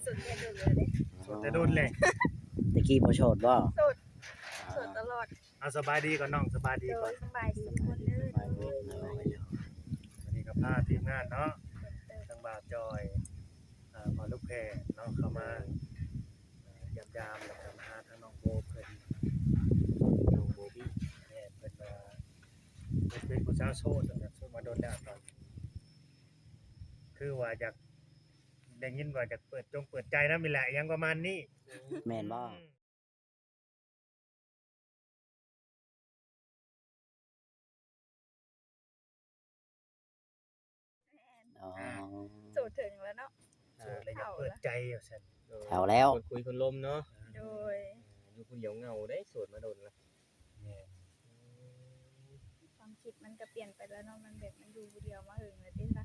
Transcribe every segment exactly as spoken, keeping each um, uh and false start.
โสดแต่โดนแล้วเด้ โสดแต่โดนแหละ ตะกี้บ่โสดบ่ โสด โสดตลอด เอาสบายดีก่อนน้อง สบายดีก่อน โดย สบายดีทุกคนเด้อ สบายดี โดย โดย วันนี้ก็พาทีมงานเนาะ ทางบ่าวจอย อ่า พ่อลูกแพรเนาะ เข้ามา อ่า เยี่ยมยาม แล้วก็มาหาทางน้องโบเพิ่น น้องโบบี้ แม่น เพิ่นว่า เพิ่นเป็นผู้สาวโสด โสดมาโดนแล้วตอนนี้ คือว่าอยาก ได้ยินว่าอยากเปิดจงเปิดใจนำนี่แหละ อิหยังประมาณนี้ แม่นบ่ อืม อ๋อ โสดเถิงแล้วเนาะ โสดแล้วอยากเปิดใจว่าซั่น เฒ่าแล้ว คนคุยคนลมเนาะ โดย อยู่ผู้เดียวเหงาเด้ โสดมาโดนละ แม่น อืม ความคิดมันก็เปลี่ยนไปแล้วเนาะ มันแบบมันอยู่ผู้เดียวมาเหิงแล้วติซะ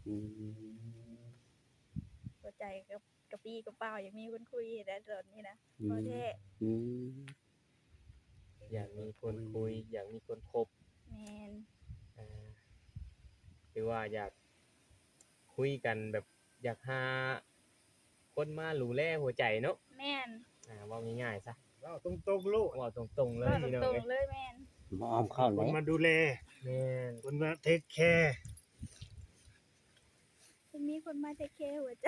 อืม หัวใจก็กระปรี้กระเปร่า อยากมีคนคุยได้ตอนนี้นะ อืม พอแท้ อืม อยากมีคนคุย อยากมีคนคบ แม่น อ่า หรือว่าอยากคุยกันแบบ อยากหาคนมาดูแลหัวใจเนาะ แม่น อ่า เว้าง่ายๆซะ เว้าตรงๆโลด เว้าตรงๆเลย เว้าตรงๆเลย พี่น้องเอ้ย แม่น บ่อ้อมค้อม คน เลย มาดูแล แม่น คนมาเทคแคร์ สิมีคนมาเทคแคร์หัวใจ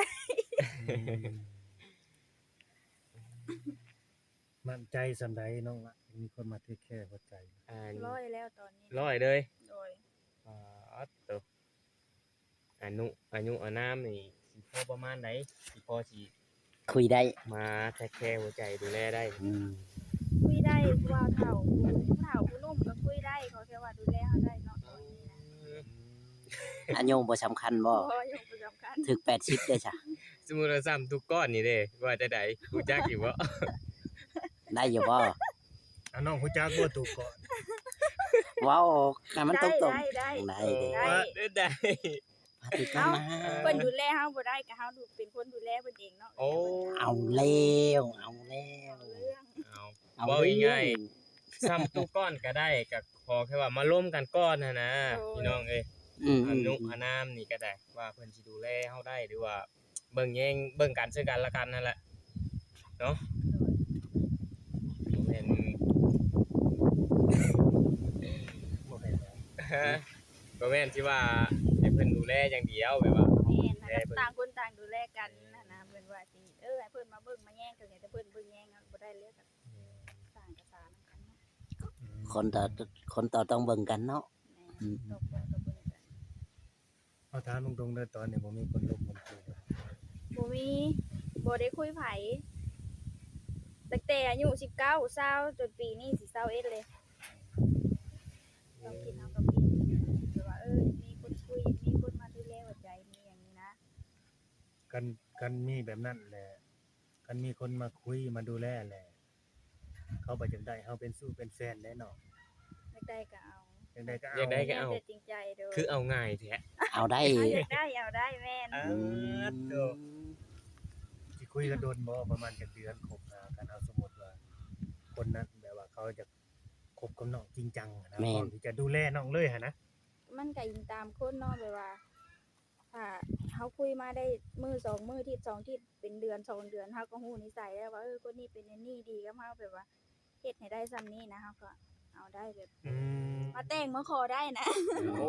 มั่นใจส่ำใดน้องละ มีคนมาเทคแคร์หัวใจ อ่า ร้อยแล้วตอนนี้ ร้อยเลย โดย อ่า โต อายุ อายุอานามนี่สิพอประมาณใด สิพอสิ คุยได้ มาเทคแคร์หัวใจดูแลได้ อืม คุยได้ ผู้บ่าวเฒ่า ผู้เฒ่าผู้หนุ่มก็คุยได้ ขอแค่ว่าดูแลเฮาได้เนาะ ตอนนี้นะ อืม อายุบ่สำคัญบ่ บ่ อายุบ่สำคัญ ถึงแปดสิบเด้ซะ สมมุติว่าซ้ำตุกก้อนนี่เด้ ว่าจั่งใด รู้จักอยู่บ่ ได้อยู่บ่ อ่ะ น้องรู้จักบ่ตุกก้อน เว้าให้มันตรงๆ ได้ ได้ ได้ ได้เด้ ได้ ว่าได้ พาติดต่อมา เอ้า เพิ่นดูแลเฮาบ่ได้ ก็เฮาดูเป็นคนดูแลเพิ่นเองเนาะ โอ้ เอาแล้ว เอาแล้ว เอาเรื่อง เอา เอา เว้าง่ายๆ เรื่อง ซ้ำตุกก้อนก็ได้ ก็ขอแค่ว่ามาร่วมกันก่อนหั้นนะ โอ้ย พี่น้องเอ้ย อืม อายุ อืม อานามนี่ก็ได้ ว่าเพิ่นสิดูแลเฮาได้ หรือว่าเบิ่งแยง เบิ่งกันซึ่งกันและกันนั่นแหละ เนาะ โดย บ่แม่น บ่แม่น บ่แม่นสิว่าให้เพิ่นดูแลอย่างเดียว แบบว่า แม่น ดูแลเพิ่น ต่างคนต่างดูแลกันหั้นนะ เพิ่นว่าสิ เออ ให้เพิ่นมาเบิ่งมาแยง ก็ให้แต่เพิ่นเบิ่งแยง เฮาบ่ได้เลย อืม สร้างกระสานำกันเนาะ อืม คนต่อ คนต่อต้องเบิ่งกันเนาะ แม่น อืม ต้อง ต้องเบิ่งกัน เอาถามตรงๆเด้อ ตอนนี้บ่มีคนลมคนคุยเลย บ่มี บ่ได้คุยไผ ตั้งแต่อายุสิบเก้า ซาว จนปีนี้สิซาวเอ็ดเลย ความคิดเฮาก็เปลี่ยน คิดแบบว่า เออ มีคนคุย มีคนมาดูแลหัวใจ มีอย่างนี้นะ คัน คันมีแบบนั้นแหละ คันมีคนมาคุยมาดูแลแหละ เขาบ่อยากได้เฮาเป็นชู้เป็นแฟนได้เนาะ อยากได้ก็เอา อยากได้ก็เอา อยากได้ก็เอา แต่จริงใจโดย คือเอาง่ายแท้ เอาได้ เอา อยากได้เอาได้ แม่น อ่า อืม โธ่ สิคุยกันโดนบ่ ประมาณจักเดือนคบหากัน เอาสมมุติว่า คนนั้นแบบว่าเขาจะคบกับน้องจริงจังหั้นนะ แม่น พร้อมที่จะดูแลน้องเลยหั้นนะ มันก็อิงตามคนเนาะ แบบว่า ถ้าเฮาคุยมาได้มื้อสองมื้อ อาทิตย์สองอาทิตย์ เป็นเดือนสองเดือน เฮาก็ฮู้นิสัยแล้วว่า เออ คนนี้เป็นอันนี้ ดีกับเฮา แบบว่า เฮ็ดให้ได้ส่ำนี้นะ เฮาก็เอาได้แบบ อืม มาแต่งมาขอได้นะ โอ้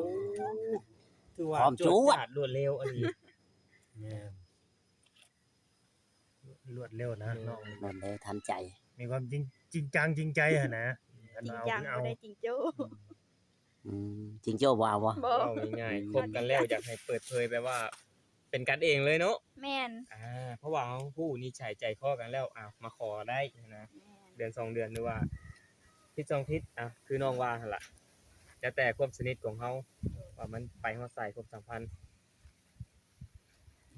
ถือว่า พร้อมจวด จวดจาดรวดเร็วอันนี้ แม่น รวดเร็วนะ อืม น้อง รวดเร็วทันใจ มีความจริง จริงจังจริงใจหั้นนะ จริงจัง เอา บ่ได้จริงโจ้ อืม อืม จริงโจ้บ่เอาบ่ บ่ เว้าง่ายๆ อืม คบกันแล้วอยากให้เปิดเผยแบบว่า เป็นกันเองเลยเนาะ แม่น อ่า เพราะว่าเฮาฮู้นิสัยใจคอกันแล้ว อ่ะ มาขอได้นะ แม่น เดือนสองเดือน หรือว่าอาทิตย์สองอาทิตย์ อ่ะ คือน้องว่าหั่นล่ะ แล้วแต่ความสนิทของเฮา ว่ามันไปฮอดไสความสัมพันธ์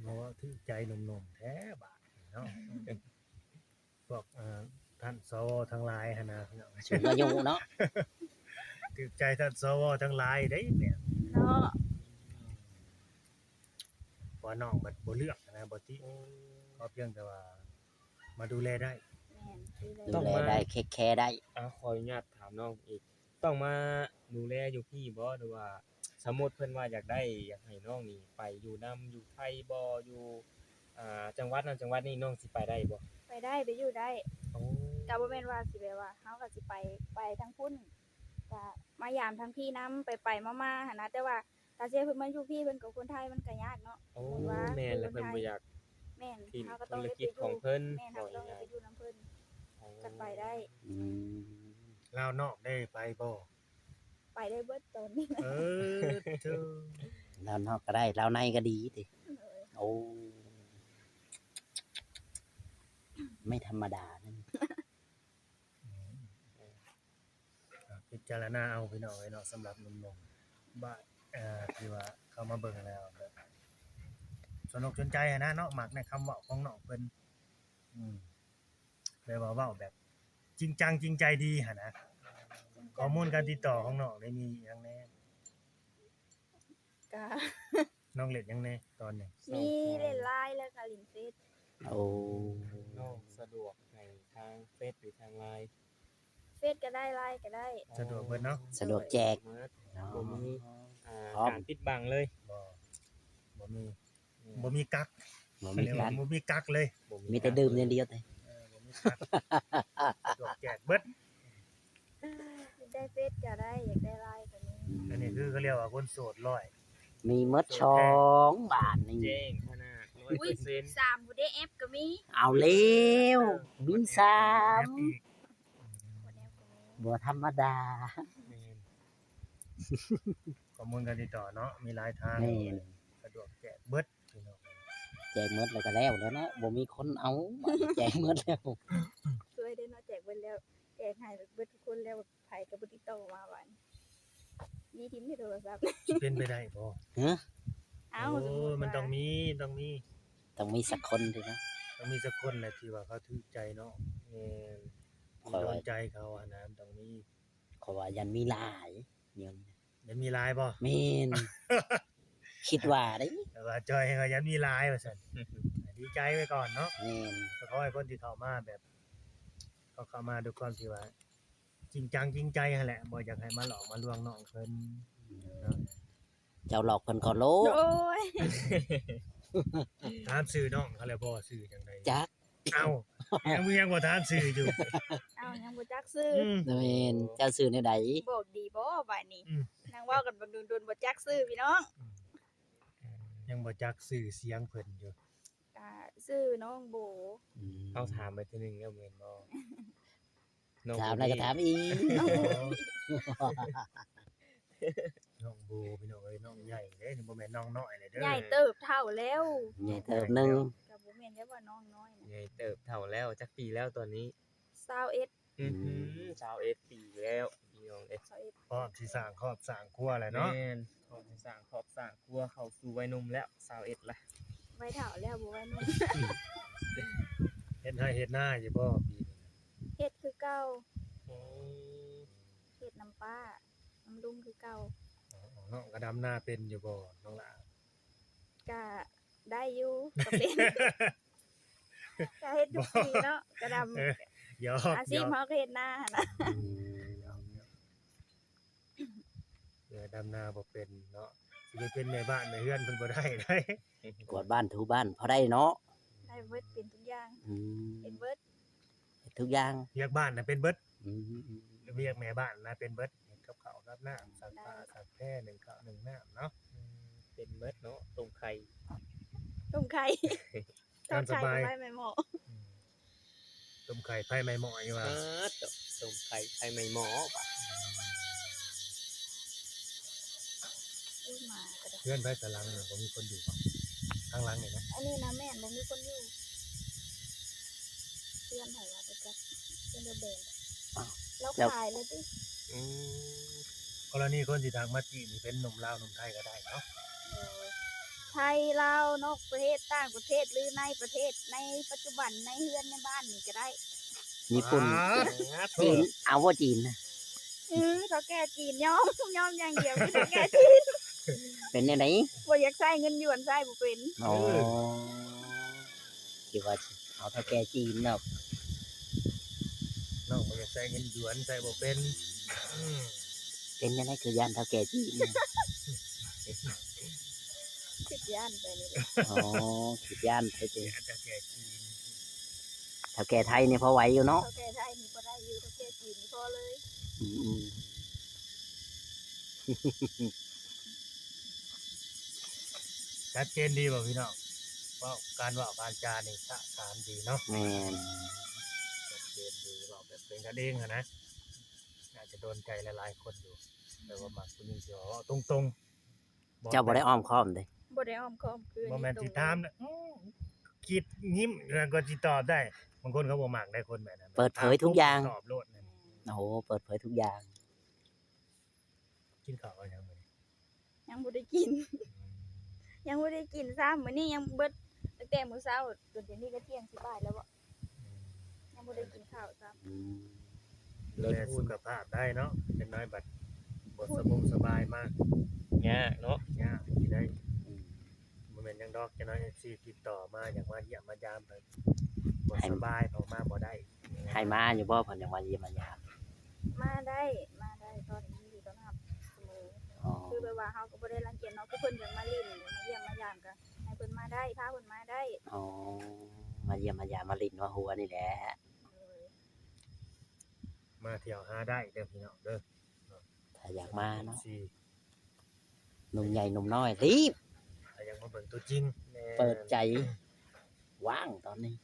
เนาะ ถืกใจหนุ่มๆแท้บาดนี้เนาะ พวก เอ่อ ท่าน สว ทั้งหลายหั้นนะ สูงอายุเนาะ ถืกใจท่าน สว ทั้งหลายเด้เนี่ย เนาะ เพราะน้องบัดบ่เลือกนะ บ่ติ อืม ขอเพียงแต่ว่ามาดูแลได้ แม่น ดูแล ต้องมา ดูแลได้ เทคแคร์ได้ อ่ะ ขออนุญาตถามน้องอีก ต้องมาดูแลอยู่พี้บ่ หรือว่าสมมุติเพิ่นว่าอยากได้ อยากให้น้องนี่ไปอยู่นำ อยู่ไทบ่ อยู่ อ่า จังหวัดนั้นจังหวัดนี้น้องสิไปได้บ่? ไปได้ ไปอยู่ได้ โอ้ ก็บ่แม่นว่าสิแบบว่า เฮาก็สิไป ไปทางพุ้น ก็มายามทางพี้นำ ไปๆ มาๆ หั้นนะ แต่ว่าถ้าสิให้เพิ่นมาอยู่พี้ เพิ่นก็คนไทย มันก็ยากเนาะ โอ้ เพิ่นว่า แม่น อยู่ แล้วเพิ่น คนไทย บ่อยาก แม่น ทิ้ง เฮาก็ต้อง ธุรกิจ ได้ไปอยู่ ของเพิ่น แม่น เฮาก็ต้องได้ไปอยู่นำเพิ่น โอ้ ก็ไปได้ อืม ลาวนอกได้ไปบ่? ไปได้เบิดตอนนี้ เออ เธอ ลาวนอกก็ได้ ลาวในก็ดีติ โดย โอ้ ไม่ธรรมดานะ อืม อ่ะ พิจารณาเอาพี่น้องเอ้ยเนาะ สำหรับหนุ่มๆ บ้าน เอ่อ ที่ว่าเข้ามาเบิ่งแล้วแบบ สนอกสนใจหั้นนะเนาะ มักในคำเว้าของน้องเพิ่น อืม แบบว่าเว้าแบบจริงจังจริงใจดีหั้นนะ ข้อมูลการติดต่อของน้องได้มีหยังแน่? ก็ น้องเล่นหยังแน่ตอนนี้? มีเล่นไลน์แล้วก็เล่นเฟซ โอ้ น้องสะดวกให้ทางเฟซหรือทางไลน์? เฟซก็ได้ ไลน์ก็ได้ สะดวกเบิดเนาะ สะดวกแจก เนาะ บ่มี อ่า พร้อม การปิดบังเลย บ่ บ่มี อืม บ่มีกั๊ก บ่มีกั๊ก เรียกว่าบ่มีกั๊กเลย บ่มี มีแต่ดื่มอย่างเดียวติ เออ บ่มีกั๊ก สะดวกแจกเบิด อยากได้เฟซก็ได้ อยากได้ไลน์ก็มี อันนี้คือเขาเรียกว่าคนโสดร้อย มีหมด โสดแท้ สองบาทนี่ แจ้งขนาด ร้อยเปอร์เซ็นต์ อุ๊ย สามผู้เด้ แอปก็มี เอาแล้ว เออ มีสาม แอปอีก บ่ธรรมดา แม่น ข้อมูลการติดต่อเนาะ มีหลายทาง แม่น สะดวกแจกเบิดพี่น้อง แจกเบิดแล้วก็แล้วแหละเนาะ บ่มีคนเอา แจกเบิดแล้ว สวยเด้เนาะ แจกเบิดแล้ว แจกให้เบิดทุกคนแล้ว ไผก็บ่ติดต่อมาบาดนี้ มีทิ่มในโทรศัพท์ สิเป็นไปได้บ่? ฮะ? เอ้า โอ้ สมมุติว่า มันต้องมี ต้องมี ต้องมีสักคนติเนาะ ต้องมีสักคนแหละที่ว่าเขาถืกใจเนาะ แม่น ข้อยว่า ที่โดนใจเขาหั้นนะ มันต้องมี ข้อยว่ายันมีหลาย เดี๋ยวนี้ ยันมีหลายบ่? แม่น คิดว่าเด้ แต่ว่าจอยก็ยันมีหลายว่าซั่น ดีใจไว้ก่อนเนาะ แม่น ก็ขอให้คนที่เข้ามาแบบ เขาเข้ามาด้วยความที่ว่า จริงจังจริงใจหั้นแหละ บ่อยากให้มาหลอกมาลวงน้องเพิ่นเนาะ เจ้าหลอกเพิ่นก่อนโลด โอ้ย ถามชื่อน้องเขาแล้วบ่ ชื่อจั่งใด? จัก เอ้า ยัง ยังบ่ถามชื่ออยู่ เอ้า ยังบ่จักชื่อ อืม แม่น เจ้าชื่อแนวใด? บอกดีบ่บาดนี้ อืม นั่งเว้ากันบักโดนๆ บ่จักชื่อพี่น้อง อืม ยังบ่จักชื่อเสียงเพิ่นอยู่ ก็ชื่อน้องโบ อืม เฮาถามไปเทื่อหนึ่งแล้วแม่นบ่? น้อง ถามแล้วก็ถามอีก น้องโบ น้องโบ พี่น้องเอ้ย น้องใหญ่เด้ บ่แม่นน้องน้อยเลยเด้อ ใหญ่เติบเฒ่าแล้ว ใหญ่เติบหนึ่ง ก็บ่แม่นได้ว่าน้องน้อยนะ ใหญ่เติบเฒ่าแล้ว จักปีแล้วตอนนี้? ซาวเอ็ด อืม อืม ซาวเอ็ดปีแล้ว พี่น้องเอ้ย ซาวเอ็ด พร้อมสิสร้างครอบสร้างครัวแล้วเนาะ แม่น พร้อมสิสร้างครอบสร้างครัว เข้าสู่วัยหนุ่มแล้ว ซาวเอ็ดละ วัยเฒ่าแล้ว บ่วัยหนุ่ม เฮ็ดไร่เฮ็ดนาอยู่บ่ปีนี้? เฮ็ดคือเก่า อืม เฮ็ดนำป้า นำลุงคือเก่า อ๋อ น้องก็ดำนาเป็นอยู่บ่น้องหล่า? ก็ได้อยู่ ก็เป็น ก็เฮ็ดทุกปีเนาะ ก็ดำ เออ หยอก อาชีพ หยอก เฮาก็เฮ็ดนาหั้นนะ อืม หยอก หยอก เออ ดำนาบ่เป็นเนาะ สิไปเป็นแม่บ้านแม่เฮือนเพิ่นบ่ได้เด้ กวาดบ้านถูบ้านพอได้เนาะ ได้เบิด เป็นทุกอย่าง อืม เป็นเบิด เฮ็ดทุกอย่าง เวียกบ้านน่ะเป็นเบิด อืม เวียกแม่บ้านน่ะเป็นเบิด เฮ็ดกับข้าวกับน้ำ ซักผ้า ได้ ซักแพร นึ่งข้าวนึ่งน้ำเนาะ อืม เป็นเบิดเนาะ ต้มไข่ ต้มไข่ ตามสบาย ทอดไข่ไว้ไหมหมอ อืม ต้มไข่ไฟไหม้หม้ออยู่ว่า เออ ต้มไข่ไฟไหม้หม้อ อุ้ย หมาก็ได้ เฮือนไผสะหลังน่ะ บ่มีคนอยู่บ่ ข้างหลังนี่นะ อันนี้นะแม่น บ่มีคนอยู่ เฮือนไผวะ บ่จัก เฮือนเดียวแบน อ้าว เรา แล้ว ขายเลยติ อืม กรณีคนที่ทักมาจีบนี่เป็นหนุ่มลาวหนุ่มไทยก็ได้เนาะ โดย ไทย ลาว นอกประเทศ ต่างประเทศ หรือในประเทศ ในปัจจุบัน ในเฮือนในบ้านนี่ก็ได้ ญี่ปุ่น ป๊าด จีน เอาบ่จีนนะ อือ เฒ่าแก่จีนยอม ยอมอย่างเดียวคือเฒ่าแก่จีน เป็นแนวใด บ่อยากใช้เงินหยวน ใช้บ่เป็น อ๋อ เออ คิดว่าสิเอาเฒ่าแก่จีนดอก น้องบ่อยากใช้เงินหยวน ใช้บ่เป็น อืม เป็นแนวใด คือย้านเฒ่าแก่จีน คือ ย่านไปนี่แหละ อ๋อ คิดย่านไปติ เฒ่าแก่จีน เฒ่าแก่ไทยนี่พอไหวอยู่เนาะ เฒ่าแก่ไทยนี่พอได้อยู่ เฒ่าแก่จีนนี่พอเลย อืม ชัดเจนดีบ่พี่น้อง เว้า การเว้าการจานี่สะสานดีเนาะ แม่น ชัดเจนดี เว้าแบบเป็นกันเองหั้นนะ น่าจะโดนใจหลายๆคนอยู่ แต่ว่ามักผู้หญิงที่เว้าตรงๆ เจ้าบ่ได้อ้อมค้อมเด้ บ่ได้อ้อมค้อม คือบ่แม่นสิถามนะ อื้อ คิดยิ้มแล้วก็สิตอบได้ บางคนเขาบ่มักได้คนแบบนั้น เปิดเผยทุกอย่าง ตอบโลดนะ โอ้โห เปิดเผยทุกอย่าง กินข้าวกันยังมื้อนี้ ยังบ่ได้กิน อืม ยังบ่ได้กินซ้ำ มื้อนี้ยังเบิดตั้งแต่มื้อเช้าจนเดี๋ยวนี้ก็เที่ยงสิบ่ายแล้วบ่ อืม ยังบ่ได้กินข้าวซ้ำ อืม ดูแลสุขภาพได้เนาะ เป็นน้อยบัดบ่สบงสบายมาก ยากเนาะ ยากสิได้ อืม บ่แม่นหยังดอก จักหน่อย เอฟซี ติดต่อมา อยากมาเยี่ยมมายาม เพิ่นบ่ ให้ สบาย เพิ่นมาบ่ได้ ให้มาอยู่บ่ เพิ่นอยากมาเยี่ยมมายาม มาได้ มาได้ ตอนนี้ยินดีต้อนรับเสมอ อ๋อ คือแบบว่าเฮาก็บ่ได้รังเกียจเนาะ คือเพิ่นอยากมาเล่น อยากมาเยี่ยมมายาม ก็ให้เพิ่นมาได้ พาเพิ่นมาได้ อ๋อ มาเยี่ยมมายาม มาเล่นมาหัวนี่แหละ โดย มาเที่ยวหาได้เด้อพี่น้องเด้อ ถ้าอยากมาเนาะ เอฟซี หนุ่มใหญ่หนุ่มน้อย รีบ ถ้าอยากมาเบิ่งตัวจริง แม่น เปิดใจ ว่างตอนนี้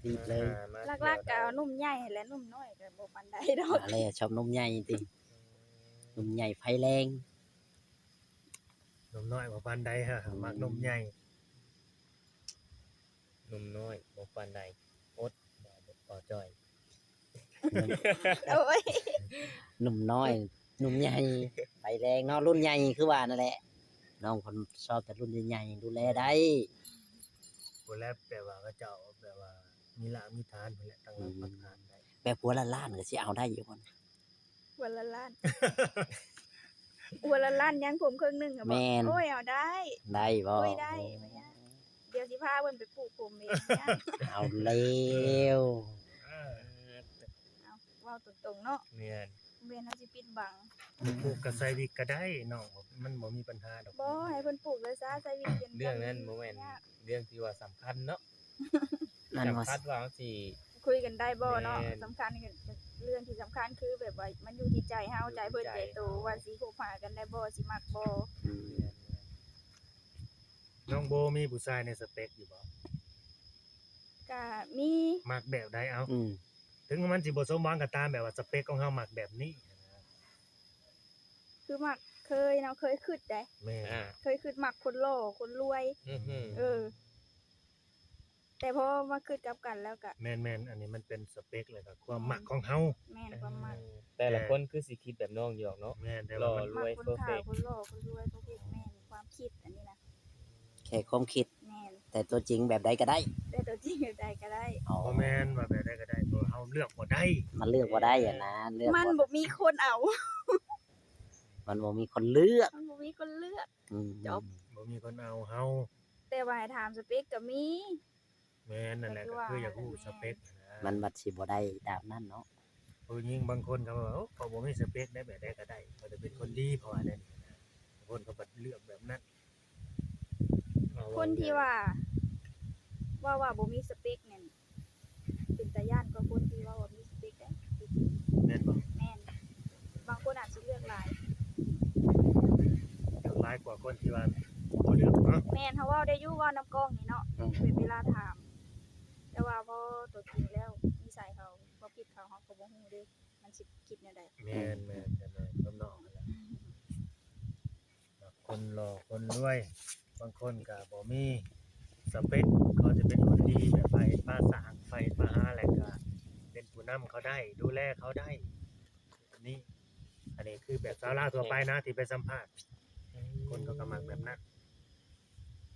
รีบเลย มาหา มาเที่ยวได้ หลักๆก็เอาหนุ่มใหญ่และหนุ่มน้อยก็บ่ปานใดดอก มาแล้ว ชอบหนุ่มใหญ่ติ หนุ่มใหญ่ไฟแรง หนุ่มน้อยบ่ปานใดฮะ อืม มักหนุ่มใหญ่ หนุ่มน้อยบ่ปานใด อด บ่าวจ้อย โอ้ย หนุ่มน้อย หนุ่มใหญ่ ไฟแรงเนาะ รุ่นใหญ่คือว่านั่นแหละ น้องเพิ่นชอบแต่รุ่นใหญ่ๆ ดูแลได้ บ่แล้ว แปลว่าเขาเจ้าแบบว่ามีหลักมีฐานพู้นแหละ ตั้งหลัก อืม ปักฐานได้ แบบผัวล้านๆ ก็สิเอาได้อยู่บ่ ผัวล้านๆ ผัวล้านๆ ยังผมครึ่งหนึ่งอะบ่ แม่น โอ้ย เอาได้ ได้บ่ โอ้ย ได้ บ่ยาก เดี๋ยวสิพาเพิ่นไปปลูกผมเองนะ เอาแล้ว เออ เอา เว้าตรงๆ เนาะ แม่น แม่นเฮาสิปิดบัง ปลูกก็ใส่วิกก็ได้น้อง มันบ่มีปัญหาดอก บ่ ให้เพิ่นปลูกเลยซะ ใส่วิกเป็น เรื่องนั้นบ่แม่น ยาก เรื่องที่ว่าสำคัญเนาะ นั่นว่า สำคัญว่าเฮาสิ คุยกันได้บ่เนาะ แม่น สำคัญก็เรื่องที่สำคัญคือแบบว่ามันอยู่ที่ใจเฮา อยู่ที่ใจ ใจเพิ่นใจโต เฮา ว่าสิคบหากันได้บ่ สิมักบ่ อืม แม่นๆ น้องโบมีผู้ชายในสเปคอยู่บ่ ก็มี มักแบบใด เอ้า อืม ถึงมันสิบ่สมหวังก็ตาม แบบว่าสเปคของเฮามักแบบนี้ คือมัก เคยเนาะ เคยคิดได้ แม่น อ่า เคยคิดมักคนหล่อ คนรวย อือหือ เออ แต่พอมาคิดกลับกันแล้วก็ แม่นๆ อันนี้มันเป็นสเปค แล้วก็ความมักของเฮา แม่น ความมัก เออ แต่ละคนคือสิคิดแบบน้องอยู่ดอกเนาะ แม่น แต่ว่ามัน หล่อรวย มักคนขาว perfect คนหล่อ คนรวย perfect แม่น ความคิดอันนี้นะ แค่ความคิด แม่น แต่ตัวจริงแบบใดก็ได้ แต่ตัวจริงแบบใดก็ได้ อ๋อ บ่แม่นว่าแบบใดก็ได้ เพราะเฮาเลือกบ่ได้ มันเลือกบ่ได้อะนะ เลือกบ่ มันบ่มีคนเอา มันบ่มีคนเลือก มันบ่มีคนเลือก อืม จบ บ่มีคนเอาเฮา แต่ว่าให้ถามสเปคก็มี แม่นนั่นแหละ ก็คือว่า ก็คืออยากรู้สเปคนะ มันบัดสิบ่ได้ตามนั้นเนาะ ผู้หญิงบางคนก็ว่า โอ้ เขาบ่มีสเปคได้ แบบใดก็ได้ เขาจะเป็นคนดี เพราะว่านั่นนะ บางคนก็บัดเลือกแบบนั้น เอา คนที่ว่า ว่า ว่าบ่มีสเปคนั่น เป็นตาย้านกว่าคนที่ว่าบ่มีสเปคเด้ แม่นบ่ แม่น บางคนอาจสิเลือกหลาย เลือกหลายกว่าคนที่ว่าบ่เลือกเนาะ แม่น เฮาเว้าได้อยู่ เว้านำกล้องนี่เนาะ อืม เป็นเวลาถาม แต่ว่าพอตัวจริงแล้วนิสัยเขา บ่ผิดเขา เฮาก็บ่ฮู้เด้ มันสิคิดแนวใด แม่นๆ แม่นๆ ทำนองนั้นแหละ คนหล่อคนรวย บางคนก็บ่มีสเปค เขาจะเป็นคนดีแบบไผมาสร้างไผมาหา แล้วก็เป็นผู้นำเขาได้ ดูแลเขาได้ อันนี้ อันนี้คือแบบชาวลาวทั่วไปนะ ที่ไปสัมภาษณ์ คนเขาก็มักแบบนั้น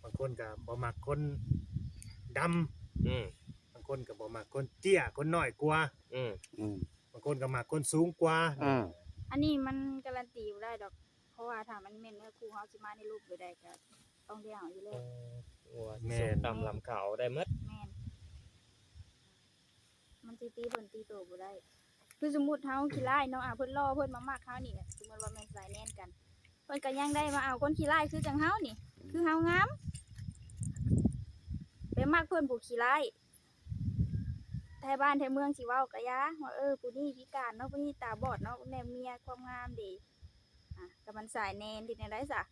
บางคนก็บ่มักคนดำ อืม บางคนก็บ่มักคนเตี้ย คนน้อยกว่า อืม อืม บางคนก็มักคนสูงกว่า อืม อันนี้มันการันตีบ่ได้ดอก เพราะว่าถ้ามันแม่นเนื้อคู่ เฮาสิมาในรูปแบบใดก็ต้องได้เอาอยู่แล้ว เออ ว่าสิ แม่น สูงต่ำล้ำขาวได้หมด แม่น มันสิตีเพิ่นตีโตบ่ได้ คือสมมุติเฮาขี้ร้ายเนาะ อ่ะ เพิ่นหล่อ เพิ่นมามักเฮานี่ สมมุติว่าแม่นสายแน่นกัน เพิ่นก็ยังได้มาเอาคนขี้ร้ายคือจังเฮานี่ อืม คือเฮางาม มักเพิ่นผู้ขี้ร้าย ไทบ้านไทเมืองสิเว้ากะอย่า ว่า เออ ผู้นี้พิการเนาะ ผู้นี้ตาบอดเนาะ แนมเมียความงามเด้ อ่ะ กะมันสายแนน เฮ็ดแนวใดซะ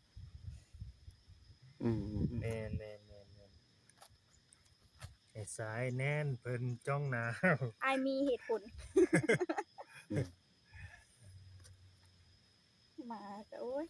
อืม แม่นแม่นแม่นแม่น ไอ้สายแนนเพิ่นจ้องหน้า อ้ายมีเหตุผล หมากะ โอ๊ย